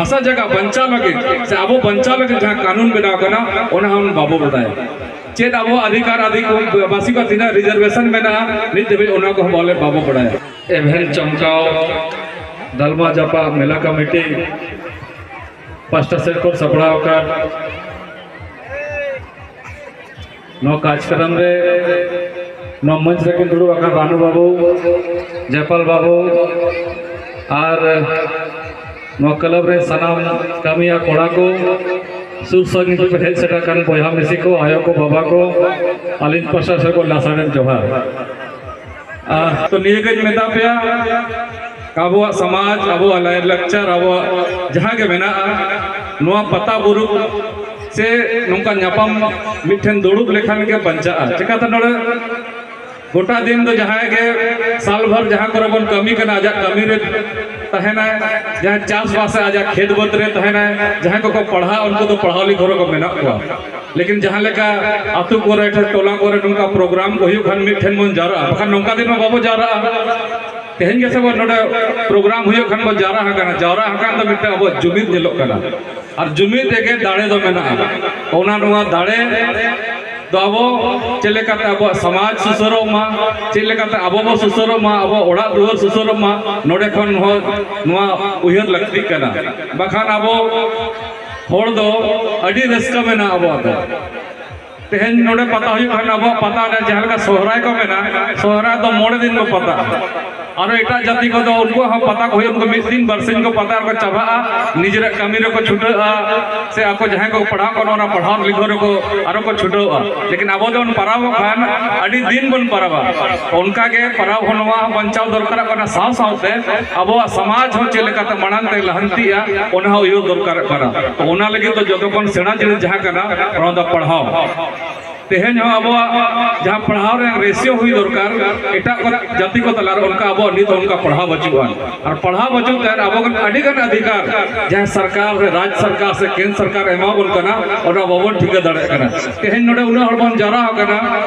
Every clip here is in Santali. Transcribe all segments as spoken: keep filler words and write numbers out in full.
ᱦᱟᱥᱟ ᱡᱟᱭᱜᱟ ᱵᱟᱧᱪᱟᱣ ᱞᱟᱹᱜᱤᱫ ᱥᱮ ᱟᱵᱚ ᱵᱟᱧᱪᱟᱣ ᱞᱟᱹᱜᱤᱫ ᱡᱟᱦᱟᱸ ᱠᱟᱹᱱᱩᱱ ᱵᱮᱱᱟᱣ ᱠᱟᱱᱟ, ᱚᱱᱟ ᱦᱚᱸ ᱵᱟᱵᱚ ᱵᱟᱰᱟᱭᱟ᱾ ᱪᱮᱫ ᱟᱵᱚ ᱚᱫᱷᱤᱠᱟᱨ ᱟᱹᱫᱤᱵᱟᱹᱥᱤ ᱠᱚ ᱛᱤᱱᱟᱹᱜ ᱨᱤᱡᱟᱨᱵᱷᱮᱥᱚᱱ ᱢᱮᱱᱟᱜᱼᱟ, ᱱᱤᱛ ᱫᱷᱟᱹᱵᱤᱡ ᱚᱱᱟ ᱠᱚᱦᱚᱸ ᱵᱚᱞᱮ ᱵᱟᱵᱚ ᱵᱟᱰᱟᱭᱟ᱾ ᱮᱵᱷᱮᱱ ᱪᱚᱢᱠᱟᱣ ᱫᱟᱞᱢᱟ ᱡᱟᱯᱟᱜ ᱢᱮᱞᱟ ᱠᱚᱢᱤᱴᱤ ᱯᱟᱥᱴᱟ ᱥᱮᱫ ᱠᱷᱚᱱ ᱥᱟᱯᱲᱟᱣ ᱟᱠᱟᱱ ᱱᱚᱣᱟ ᱠᱟᱨᱡᱚᱠᱨᱚᱢ ᱨᱮ ᱱᱚᱣᱟ ᱢᱚᱧᱪ ᱨᱮᱠᱤᱱ ᱫᱩᱲᱩᱵ ᱟᱠᱟᱱ ᱨᱟᱱᱩ ᱵᱟᱹᱵᱩ, ᱡᱚᱭᱯᱟᱞ ᱵᱟᱹᱵᱩ ᱟᱨ ᱱᱚᱣᱟ ᱠᱞᱟᱵᱽ ᱨᱮ ᱥᱟᱱᱟᱢ ᱠᱟᱹᱢᱤᱭᱟ ᱠᱚᱲᱟ ᱠᱚ, ᱥᱩᱨ ᱥᱟᱺᱜᱤᱧ ᱠᱷᱚᱱ ᱦᱮᱡ ᱥᱮᱴᱮᱨ ᱟᱠᱟᱱ ᱵᱚᱭᱦᱟ ᱢᱤᱥᱤ ᱠᱚ, ᱟᱭᱳ ᱠᱚ, ᱵᱟᱵᱟ ᱠᱚ, ᱟᱹᱞᱤᱧ ᱯᱟᱥᱴᱟ ᱥᱮᱫ ᱠᱷᱚᱱ ᱞᱟᱥᱟᱲᱦᱮᱫ ᱡᱚᱦᱟᱨ᱾ ᱟᱨ ᱛᱚ ᱱᱤᱭᱟᱹ ᱜᱮᱧ ᱢᱮᱛᱟ ᱯᱮᱭᱟ, ᱟᱵᱚᱣᱟᱜ ᱥᱚᱢᱟᱡᱽ, ᱟᱵᱚᱣᱟᱜ ᱞᱟᱭᱼᱞᱟᱠᱪᱟᱨ, ᱟᱵᱚᱣᱟᱜ ᱡᱟᱦᱟᱸ ᱜᱮ ᱢᱮᱱᱟᱜᱼᱟ, ᱱᱚᱣᱟ ᱯᱟᱛᱟ ᱵᱩᱨᱩ ᱥᱮ ᱱᱚᱝᱠᱟ ᱧᱟᱯᱟᱢ ᱢᱤᱫᱴᱷᱮᱱ ᱫᱩᱲᱩᱵ ᱞᱮᱠᱷᱟᱱ ᱜᱮ ᱵᱟᱧᱪᱟᱜᱼᱟ᱾ ᱪᱤᱠᱟᱹᱛᱮ ᱱᱚᱰᱮ ᱜᱚᱴᱟ ᱫᱤᱱ ᱫᱚ ᱡᱟᱦᱟᱸᱭ ᱜᱮ ᱥᱟᱞ ᱵᱷᱚᱨ ᱡᱟᱦᱟᱸ ᱠᱚᱨᱮ ᱵᱚᱱ ᱠᱟᱹᱢᱤ ᱠᱟᱱᱟ, ᱟᱡᱟᱜ ᱠᱟᱹᱢᱤ ᱨᱮ ᱛᱟᱦᱮᱱᱟᱭ, ᱡᱟᱦᱟᱸᱭ ᱪᱟᱥᱵᱟᱥ ᱟᱡᱟᱜ ᱠᱷᱮᱛ ᱵᱟᱹᱫᱽ ᱨᱮ ᱛᱟᱦᱮᱱᱟᱭ, ᱡᱟᱦᱟᱸᱭ ᱠᱚᱠᱚ ᱯᱟᱲᱦᱟᱜ ᱩᱱᱠᱩ ᱫᱚ ᱯᱟᱲᱦᱟᱣ ᱞᱤᱠᱷᱚᱱ ᱨᱮᱠᱚ ᱢᱮᱱᱟᱜ ᱠᱚᱣᱟ᱾ ᱞᱮᱠᱤᱱ ᱡᱟᱦᱟᱸ ᱞᱮᱠᱟ ᱟᱹᱛᱩ ᱠᱚᱨᱮ, ᱴᱚᱞᱟ ᱠᱚᱨᱮ ᱱᱚᱝᱠᱟ ᱯᱨᱳᱜᱨᱟᱢ ᱠᱚ ᱦᱩᱭᱩᱜ ᱠᱷᱟᱱ ᱢᱤᱫᱴᱷᱮᱱ ᱵᱚᱱ ᱡᱟᱣᱨᱟᱜᱼᱟ, ᱵᱟᱠᱷᱟᱱ ᱱᱚᱝᱠᱟ ᱫᱤᱱ ᱢᱟ ᱵᱟᱵᱚ ᱡᱟᱣᱨᱟᱜᱼᱟ᱾ ᱛᱮᱦᱮᱧ ᱜᱮᱥᱮ ᱵᱚᱱ ᱱᱚᱰᱮ ᱯᱨᱳᱜᱨᱟᱢ ᱦᱩᱭᱩᱜ ᱠᱷᱟᱱ ᱵᱚᱱ ᱡᱟᱣᱨᱟ ᱟᱠᱟᱱᱟ, ᱡᱟᱣᱨᱟ ᱟᱠᱟᱱ ᱫᱚ ᱢᱤᱫᱴᱟᱝ ᱟᱵᱚᱣᱟᱜ ᱡᱩᱢᱤᱫ ᱧᱮᱞᱚᱜ ᱠᱟᱱᱟ᱾ ᱟᱨ ᱡᱩᱢᱤᱫ ᱨᱮᱜᱮ ᱫᱟᱲᱮ ᱫᱚ ᱢᱮᱱᱟᱜᱼᱟ᱾ ᱚᱱᱟ ᱱᱚᱣᱟ ᱫᱟᱲᱮ ᱫᱚ ᱟᱵᱚ ᱪᱮᱫ ᱞᱮᱠᱟᱛᱮ ᱟᱵᱚᱣᱟᱜ ᱥᱚᱢᱟᱡᱽ ᱥᱩᱥᱟᱹᱨᱚᱜ ᱢᱟ, ᱪᱮᱫ ᱞᱮᱠᱟᱛᱮ ᱟᱵᱚ ᱵᱚ ᱥᱩᱥᱟᱹᱨᱚᱜ ᱢᱟ, ᱟᱵᱚᱣᱟᱜ ᱚᱲᱟᱜ ᱫᱩᱣᱟᱹᱨ ᱥᱩᱥᱟᱹᱨᱚᱜ ᱢᱟ, ᱱᱚᱰᱮ ᱠᱷᱚᱱ ᱦᱚᱸ ᱱᱚᱣᱟ ᱩᱭᱦᱟᱹᱨ ᱞᱟᱹᱠᱛᱤᱜ ᱠᱟᱱᱟ᱾ ᱵᱟᱠᱷᱟᱱ ᱟᱵᱚ ᱦᱚᱲ ᱫᱚ ᱟᱹᱰᱤ ᱨᱟᱹᱥᱠᱟᱹ ᱢᱮᱱᱟᱜᱼᱟ ᱟᱵᱚᱣᱟᱜ ᱫᱚ᱾ ᱛᱮᱦᱮᱧ ᱱᱚᱰᱮ ᱯᱟᱛᱟ ᱦᱩᱭᱩᱜ ᱠᱷᱟᱱ ᱟᱵᱚᱣᱟᱜ ᱯᱟᱛᱟ ᱨᱮ ᱡᱟᱦᱟᱸ ᱞᱮᱠᱟ ᱥᱚᱦᱨᱟᱭ ᱠᱚ ᱢᱮᱱᱟ, ᱥᱚᱦᱨᱟᱭ ᱫᱚ ᱢᱚᱬᱮ ᱫᱤᱱ ᱵᱚ ᱯᱟᱛᱟᱜᱼᱟ᱾ ᱟᱨᱚ ᱮᱴᱟᱜ ᱡᱟᱹᱛᱤ ᱠᱚᱫᱚ ᱩᱱᱠᱩᱣᱟᱜ ᱦᱚᱸ ᱯᱟᱛᱟ ᱠᱚ ᱦᱩᱭᱩᱜᱼᱟ, ᱩᱱᱠᱩ ᱢᱤᱫ ᱫᱤᱱ ᱵᱟᱨᱥᱤᱧ ᱠᱚ ᱯᱟᱛᱟ ᱨᱮᱠᱚ ᱪᱟᱵᱟᱜᱼᱟ, ᱱᱤᱡᱮᱨᱟᱜ ᱠᱟᱹᱢᱤ ᱨᱮᱠᱚ ᱪᱷᱩᱴᱟᱹᱜᱼᱟ, ᱥᱮ ᱟᱠᱚ ᱡᱟᱦᱟᱸᱭ ᱠᱚ ᱯᱟᱲᱦᱟᱣ ᱠᱟᱱᱟ ᱚᱱᱟ ᱯᱟᱲᱦᱟᱣ ᱞᱤᱠᱷᱚᱱ ᱨᱮᱠᱚ ᱟᱨᱚ ᱠᱚ ᱪᱷᱩᱴᱟᱹᱣᱼᱟ᱾ ᱞᱮᱠᱤᱱ ᱟᱵᱚ ᱫᱚᱵᱚᱱ ᱯᱟᱨᱟᱵᱚᱜ ᱠᱷᱟᱱ ᱟᱹᱰᱤ ᱫᱤᱱ ᱵᱚᱱ ᱯᱟᱨᱟᱵᱟ᱾ ᱚᱱᱠᱟ ᱜᱮ ᱯᱟᱨᱟᱵᱽ ᱦᱚᱸ ᱱᱚᱣᱟ ᱦᱚᱸ ᱵᱟᱧᱪᱟᱣ ᱫᱚᱨᱠᱟᱨᱚᱜ ᱠᱟᱱᱟ, ᱥᱟᱶ ᱥᱟᱶᱛᱮ ᱟᱵᱚᱣᱟᱜ ᱥᱚᱢᱟᱡᱽ ᱦᱚᱸ ᱪᱮᱫ ᱞᱮᱠᱟᱛᱮ ᱢᱟᱲᱟᱝ ᱛᱮ ᱞᱟᱦᱟᱱᱛᱤᱜᱼᱟ, ᱚᱱᱟ ᱦᱚᱸ ᱩᱭᱦᱟᱹᱨ ᱫᱚᱨᱠᱟᱨᱚᱜ ᱠᱟᱱᱟ᱾ ᱛᱚ ᱚᱱᱟ ᱞᱟᱹᱜᱤᱫ ᱫᱚ ᱡᱚᱛᱚ ᱠᱷᱚᱱ ᱥᱮᱬᱟ ᱡᱤᱱᱤᱥ ᱡᱟᱦᱟᱸ ᱠᱟᱱᱟ, ᱚᱱᱟ ᱫᱚ ᱯᱟᱲᱦᱟᱣ᱾ ᱛᱮᱦᱮᱧ ᱦᱚᱸ ᱟᱵᱚᱣᱟᱜ ᱡᱟᱦᱟᱸ ᱯᱟᱲᱦᱟᱣ ᱨᱮᱭᱟᱜ ᱨᱮᱥᱤᱭᱳ ᱦᱩᱭ ᱫᱚᱨᱠᱟᱨ, ᱮᱴᱟᱜ ᱠᱚ ᱡᱟᱹᱛᱤ ᱠᱚ ᱛᱟᱞᱟᱨᱮ ᱚᱱᱠᱟ ᱟᱵᱚᱣᱟᱜ ᱱᱤᱛ ᱦᱚᱸ ᱚᱱᱠᱟ ᱯᱟᱲᱦᱟᱣ ᱵᱟᱹᱪᱩᱜᱼᱟ᱾ ᱟᱨ ᱯᱟᱲᱦᱟᱣ ᱵᱟᱹᱪᱩᱜ ᱛᱟᱦᱮᱸ ᱟᱵᱚ ᱟᱹᱰᱤ ᱜᱟᱱ ᱚᱫᱷᱤᱠᱟᱨ ᱡᱟᱦᱟᱸ ᱥᱚᱨᱠᱟᱨ ᱨᱮ, ᱨᱟᱡᱽ ᱥᱚᱨᱠᱟᱨ ᱥᱮ ᱠᱮᱱᱫᱨᱚ ᱥᱚᱨᱠᱟᱨ ᱮᱢᱟ ᱵᱚᱱ ᱠᱟᱱᱟ, ᱚᱱᱟ ᱵᱟᱵᱚᱱ ᱴᱷᱤᱠᱟᱹ ᱫᱟᱲᱮᱭᱟᱜ ᱠᱟᱱᱟ᱾ ᱛᱮᱦᱮᱧ ᱱᱚᱰᱮ ᱩᱱᱟᱹᱜ ᱦᱚᱲ ᱵᱚᱱ ᱡᱟᱣᱨᱟ ᱟᱠᱟᱱᱟ,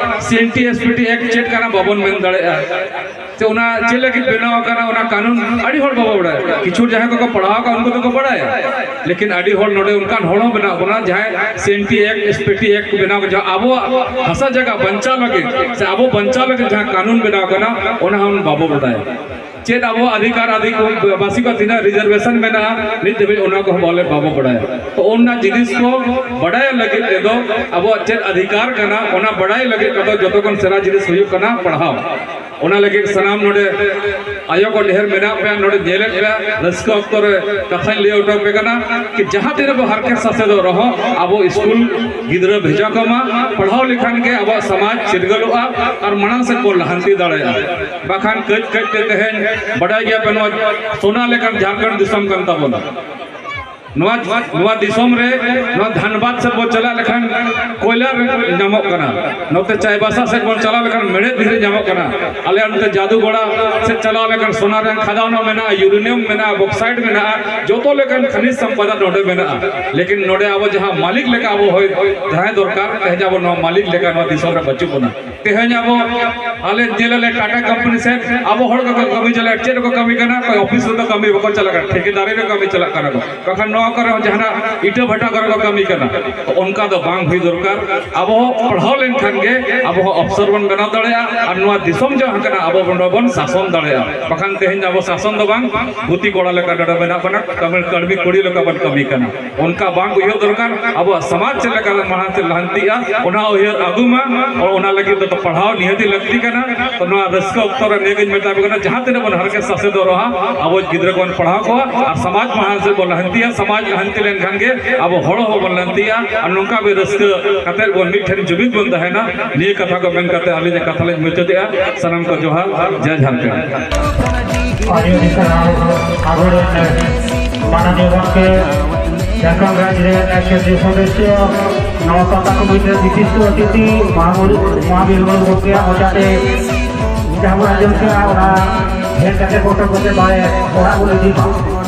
C N T S P T act ᱪᱮᱫ ᱠᱟᱱᱟ ᱵᱟᱵᱚᱱ ᱢᱮᱱ ᱫᱟᱲᱮᱭᱟᱜᱼᱟ᱾ ᱛᱚ ᱚᱱᱟ ᱪᱮᱫ ᱞᱟᱹᱜᱤᱫ ᱵᱮᱱᱟᱣ ᱟᱠᱟᱱᱟ, ᱚᱱᱟ ᱠᱟᱹᱱᱩᱱ ᱟᱹᱰᱤ ᱦᱚᱲ ᱵᱟᱵᱚ ᱵᱟᱲᱟᱭᱟ᱾ ᱠᱤᱪᱷᱩ ᱡᱟᱦᱟᱸᱭ ᱠᱚᱠᱚ ᱯᱟᱲᱦᱟᱣ ᱟᱠᱟᱫ, ᱩᱱᱠᱩ ᱫᱚᱠᱚ ᱵᱟᱲᱟᱭᱟ᱾ ᱞᱮᱠᱤᱱ ᱟᱹᱰᱤ ᱦᱚᱲ ᱱᱚᱰᱮ ᱚᱱᱠᱟᱱ ᱦᱚᱲ ᱦᱚᱸ ᱢᱮᱱᱟᱜ ᱵᱚᱱᱟ, ᱡᱟᱦᱟᱸᱭ ᱥᱮᱱᱴᱤ ᱮᱠᱴ, ᱮᱥᱯᱮᱴᱤ ᱮᱠᱴ ᱵᱮᱱᱟᱣ, ᱡᱟᱦᱟᱸ ᱟᱵᱚᱣᱟᱜ ᱦᱟᱥᱟ ᱡᱟᱭᱜᱟ ᱵᱟᱧᱪᱟᱣ ᱞᱟᱹᱜᱤᱫ ᱥᱮ ᱟᱵᱚ ᱵᱟᱧᱪᱟᱣ ᱞᱟᱹᱜᱤᱫ ᱡᱟᱦᱟᱸ ᱠᱟᱹᱱᱩᱱ ᱵᱮᱱᱟᱣ ᱠᱟᱱᱟ, ᱚᱱᱟ ᱦᱚᱸ ᱵᱟᱵᱚ ᱵᱟᱰᱟᱭᱟ᱾ ᱪᱮᱫ ᱟᱵᱚ ᱚᱫᱷᱤᱠᱟᱨ, ᱟᱹᱫᱤᱵᱟᱹᱥᱤ ᱠᱚ ᱛᱤᱱᱟᱹᱜ ᱨᱤᱡᱟᱨᱵᱷᱮᱥᱚᱱ ᱢᱮᱱᱟᱜᱼᱟ, ᱱᱤᱛ ᱫᱷᱟᱹᱵᱤᱡ ᱚᱱᱟ ᱠᱚᱦᱚᱸ ᱵᱚᱞᱮ ᱵᱟᱵᱚ ᱵᱟᱰᱟᱭᱟ᱾ ᱛᱚ ᱚᱱᱟ ᱡᱤᱱᱤᱥ ᱠᱚ ᱵᱟᱰᱟᱭ ᱞᱟᱹᱜᱤᱫ ᱛᱮᱫᱚ ᱟᱵᱚᱣᱟᱜ ᱪᱮᱫ ᱚᱫᱷᱤᱠᱟᱨ ᱠᱟᱱᱟ, ᱚᱱᱟ ᱵᱟᱰᱟᱭ ᱞᱟᱹᱜᱤᱫ ᱛᱮᱫᱚ ᱡᱚᱛᱚ ᱠᱷᱚᱱ ᱥᱮᱬᱟ ᱡᱤᱱᱤᱥ ᱦᱩᱭᱩᱜ ᱠᱟᱱᱟ ᱯᱟᱲᱦᱟᱣ᱾ ᱚᱱᱟ ᱞᱟᱹᱜᱤᱫ ᱥᱟᱱᱟᱢ ᱱᱚᱰᱮ ᱟᱭᱳ ᱠᱚ ᱰᱷᱮᱨ ᱢᱮᱱᱟᱜ ᱯᱮᱭᱟ, ᱱᱚᱰᱮ ᱧᱮᱞᱮᱫ ᱯᱮᱭᱟ, ᱨᱟᱹᱥᱠᱟᱹ ᱚᱠᱛᱚ ᱨᱮ ᱠᱟᱛᱷᱟᱧ ᱞᱟᱹᱭ ᱦᱚᱴᱚ ᱟᱯᱮ ᱠᱟᱱᱟ ᱠᱤ ᱡᱟᱦᱟᱸ ᱛᱤᱱᱟᱹᱜ ᱵᱚ ᱦᱟᱨᱠᱮᱛ ᱥᱟᱥᱮᱛᱚᱜ ᱨᱮᱦᱚᱸ ᱟᱵᱚ ᱥᱠᱩᱞ ᱜᱤᱫᱽᱨᱟᱹ ᱵᱷᱮᱡᱟ ᱠᱚᱢᱟ, ᱯᱟᱲᱦᱟᱣ ᱞᱮᱠᱷᱟᱱ ᱜᱮ ᱟᱵᱚᱣᱟᱜ ᱥᱚᱢᱟᱡᱽ ᱪᱤᱨᱜᱟᱹᱞᱚᱜᱼᱟ ᱟᱨ ᱢᱟᱲᱟᱝ ᱥᱮᱫ ᱵᱚᱱ ᱞᱟᱦᱟᱱᱛᱤ ᱫᱟᱲᱮᱭᱟᱜᱼᱟ᱾ ᱵᱟᱠᱷᱟᱱ ᱠᱟᱹᱡ ᱠᱟᱹᱡ ᱛᱮ ᱛᱮᱦᱮᱧ ᱵᱟᱰᱟᱭ ᱜᱮᱭᱟ ᱯᱮ, ᱱᱚᱣᱟ ᱥᱳᱱᱟ ᱞᱮᱠᱟᱱ ᱡᱷᱟᱲᱠᱷᱚᱸᱰ ᱫᱤᱥᱚᱢ ᱠᱟᱱ ᱛᱟᱵᱚᱱᱟ᱾ ᱱᱚᱣᱟ, ᱱᱚᱣᱟ ᱫᱤᱥᱚᱢ ᱨᱮ, ᱱᱚᱣᱟ ᱫᱷᱟᱱᱵᱟᱫᱽ ᱥᱮᱫ ᱵᱚᱱ ᱪᱟᱞᱟᱜ ᱞᱮᱠᱷᱟᱱ ᱠᱚᱭᱞᱟ ᱧᱟᱢᱚᱜ ᱠᱟᱱᱟ, ᱱᱚᱛᱮ ᱪᱟᱭᱵᱟᱥᱟ ᱥᱮᱫ ᱵᱚᱱ ᱪᱟᱞᱟᱣ ᱞᱮᱠᱷᱟᱱ ᱢᱮᱬᱦᱮᱫ ᱫᱷᱤᱨᱤ ᱧᱟᱢᱚᱜ ᱠᱟᱱᱟ, ᱟᱞᱮ ᱱᱚᱛᱮ ᱡᱟᱫᱩᱜᱚᱲᱟ ᱥᱮᱫ ᱪᱟᱞᱟᱣ ᱞᱮᱠᱷᱟᱱ ᱥᱳᱱᱟ ᱨᱮᱱᱟᱜ ᱠᱷᱟᱫᱟᱱ ᱦᱚᱸ ᱢᱮᱱᱟᱜᱼᱟ, ᱭᱩᱨᱮᱱᱤᱭᱟᱢ ᱢᱮᱱᱟᱜᱼᱟ, ᱵᱚᱠᱥᱟᱭᱤᱴ ᱢᱮᱱᱟᱜᱼᱟ, ᱡᱚᱛᱚ ᱞᱮᱠᱟᱱ ᱠᱷᱟᱱᱤᱡᱽ ᱥᱚᱢᱯᱚᱫᱟ ᱱᱚᱰᱮ ᱢᱮᱱᱟᱜᱼᱟ᱾ ᱞᱮᱠᱤᱱ ᱱᱚᱰᱮ ᱟᱵᱚ ᱡᱟᱦᱟᱸ ᱢᱟᱹᱞᱤᱠ ᱞᱮᱠᱟ ᱟᱵᱚ ᱦᱚᱭ ᱛᱟᱦᱮᱸ ᱫᱚᱨᱠᱟᱨ, ᱛᱮᱦᱮᱧ ᱟᱵᱚ ᱱᱚᱣᱟ ᱢᱟᱹᱞᱤᱠ ᱞᱮᱠᱟ ᱱᱚᱣᱟ ᱫᱤᱥᱚᱢ ᱨᱮ ᱵᱟᱹᱪᱩᱜ ᱵᱚᱱᱟ᱾ ᱛᱮᱦᱮᱧ ᱟᱵᱚ, ᱟᱞᱮ ᱧᱮᱞ ᱟᱞᱮ ᱴᱟᱴᱟ ᱠᱳᱢᱯᱟᱱᱤ ᱥᱮᱫ ᱟᱵᱚ ᱦᱚᱲ ᱠᱚᱠᱚ ᱠᱟᱹᱢᱤ ᱪᱟᱞᱟᱜ, ᱪᱮᱫ ᱨᱮᱠᱚ ᱠᱟᱹᱢᱤ ᱠᱟᱱᱟ? ᱚᱠᱚᱭ ᱚᱯᱷᱤᱥ ᱨᱮᱫᱚ ᱠᱟᱹᱢᱤ ᱵᱟᱠᱚ ᱪᱟᱞᱟᱜ ᱠᱟᱱᱟ, ᱴᱷᱤᱠᱟᱹᱫᱟᱨᱤ ᱨᱮ ᱠᱟᱹᱢᱤ ᱪᱟᱞᱟᱜ ᱠᱟᱱᱟ ᱠᱚ᱾ ᱵᱟᱠᱷᱟᱱ ᱱᱚᱣᱟ ᱠᱚᱨᱮ ᱦᱚᱸ ᱡᱟᱦᱟᱱᱟᱜ ᱤᱴᱟᱹ ᱵᱷᱟᱴᱟ ᱠᱚᱨᱮ ᱠᱚ ᱠᱟᱹᱢᱤ ᱠᱟᱱᱟ᱾ ᱛᱚ ᱚᱱᱠᱟ ᱫᱚ ᱵᱟᱝ ᱦᱩᱭ ᱫᱚᱨᱠᱟᱨ᱾ ᱟᱵᱚ ᱦᱚᱸ ᱯᱟᱲᱦᱟᱣ ᱞᱮᱱᱠᱷᱟᱱ ᱜᱮ ᱟᱵᱚ ᱦᱚᱸ ᱚᱯᱷᱥᱚᱨ ᱵᱚᱱ ᱵᱮᱱᱟᱣ ᱫᱟᱲᱮᱭᱟᱜᱼᱟ ᱟᱨ ᱱᱚᱣᱟ ᱫᱤᱥᱚᱢ ᱡᱟᱦᱟᱸ ᱠᱟᱱᱟ ᱟᱵᱚ ᱱᱚᱰᱮ ᱵᱚᱱ ᱥᱟᱥᱚᱱ ᱫᱟᱲᱮᱭᱟᱜᱼᱟ᱾ ᱵᱟᱠᱷᱟᱱ ᱛᱮᱦᱮᱧ ᱟᱵᱚ ᱥᱟᱥᱚᱱ ᱫᱚ ᱵᱟᱝ, ᱜᱩᱛᱤ ᱠᱚᱲᱟ ᱞᱮᱠᱟ ᱱᱚᱰᱮ ᱢᱮᱱᱟᱜ ᱵᱚᱱᱟ, ᱠᱟᱹᱢᱤ, ᱠᱟᱹᱲᱢᱤ ᱠᱩᱲᱤ ᱞᱮᱠᱟ ᱵᱚᱱ ᱠᱟᱹᱢᱤ ᱠᱟᱱᱟ᱾ ᱚᱱᱠᱟ ᱵᱟᱝ ᱩᱭᱦᱟᱹᱨ ᱫᱚᱨᱠᱟᱨ᱾ ᱟᱵᱚᱣᱟᱜ ᱥᱚᱢᱟᱡᱽ ᱪᱮᱫ ᱞᱮᱠᱟ ᱢᱟᱲᱟᱝ ᱥᱮᱫ ᱞᱟᱦᱟᱱᱛᱤᱜᱼᱟ, ᱚᱱᱟ ᱩᱭᱦᱟᱹᱨ ᱟᱹᱜᱩ ᱢᱟ᱾ ᱚᱱᱟ ᱞᱟᱹᱜᱤᱫ ᱫᱚ ᱯᱟᱲᱦᱟᱣ ᱱᱤᱦᱟᱹᱛᱤ ᱞᱟᱹᱠᱛᱤ ᱠᱟᱱᱟ᱾ ᱛᱚ ᱱᱚᱣᱟ ᱨᱟᱹᱥᱠᱟᱹ ᱚᱠᱛᱚ ᱨᱮ ᱱᱤᱭᱟᱹ ᱜᱤᱧ ᱢᱮᱛᱟ ᱯᱮ ᱠᱟᱱᱟ, ᱡᱟᱦᱟᱸ ᱛᱤᱱᱟᱹᱜ ᱵᱚᱱ ᱦᱟᱨᱠᱮᱛ ᱥᱟᱥᱮᱛᱚᱜ ᱨᱮᱦᱚᱸ ᱟᱵᱚ ᱜᱤᱫᱽᱨᱟᱹ ᱠᱚᱵᱚᱱ ᱯᱟᱲᱦᱟᱣ ᱠᱚᱣᱟ ᱟᱨ ᱥᱚᱢᱟᱡᱽ ᱢᱟᱲᱟᱝ ᱥᱮᱫ ᱵᱚᱱ ᱞᱟᱦᱟᱱᱛᱤᱭᱟ᱾ ᱥᱚᱢᱟᱡᱽ ᱞᱟᱦᱟᱱᱛᱤ ᱞᱮᱱᱠᱷᱟᱱ ᱜᱮ ᱟᱵᱚ ᱦᱚᱲ ᱦᱚᱸᱵᱚᱱ ᱞᱟᱦᱟᱱᱛᱤᱜᱼᱟ᱾ ᱟᱨ ᱱᱚᱝᱠᱟ ᱜᱮ ᱨᱟᱹᱥᱠᱟᱹ ᱠᱟᱛᱮᱫ ᱵᱚᱱ ᱢᱤᱫ ᱴᱷᱮᱱ ᱡᱩᱢᱤᱫ ᱵᱚᱱ ᱛᱟᱦᱮᱱᱟ᱾ ᱱᱤᱭᱟᱹ ᱠᱟᱛᱷᱟ ᱠᱚ ᱢᱮᱱ ᱠᱟᱛᱮ ᱟᱹᱞᱤᱧᱟᱜ ᱠᱟᱛᱷᱟ ᱞᱤᱧ ᱢᱩᱪᱟᱹᱫᱮᱜᱼᱟ᱾ ᱥᱟᱱᱟᱢ ᱠᱚ ᱡᱚᱦᱟᱨ, ᱡᱟᱭ ᱡᱷᱟᱨᱠᱷᱚᱸᱰ᱾ ᱟᱹᱰᱤ ᱟᱹᱰᱤ ᱥᱟᱨᱦᱟᱣ ᱟᱵᱚᱨᱮᱱ ᱢᱟᱱᱚᱱᱤᱭᱚ ᱜᱚᱢᱠᱮ, ᱡᱷᱟᱲᱠᱷᱚᱸᱰ ᱨᱟᱡᱽ ᱨᱮᱱ ᱠᱮᱱᱫᱨᱤᱭᱚ ᱥᱚᱫᱚᱥᱥᱚ, ᱱᱚᱣᱟ ᱯᱟᱛᱟ ᱠᱚᱢᱤᱴᱤ ᱨᱮᱱ ᱵᱤᱥᱤᱥᱴᱚ ᱚᱛᱤᱛᱷᱤ ᱢᱚᱦᱟᱢᱩᱨ-, ᱢᱚᱦᱟᱵᱤᱨ ᱜᱚᱢᱠᱮᱭᱟᱜ ᱢᱚᱪᱟᱛᱮ ᱡᱟᱦᱟᱸ ᱵᱚᱱ ᱟᱸᱡᱚᱢ ᱠᱮᱜᱼᱟ, ᱚᱱᱟ ᱧᱮᱞ ᱠᱟᱛᱮ ᱯᱚᱴᱚᱢ ᱠᱟᱛᱮ ᱵᱟᱭ ᱚᱲᱟᱜ ᱵᱚᱱ ᱤᱫᱤ ᱢᱟ᱾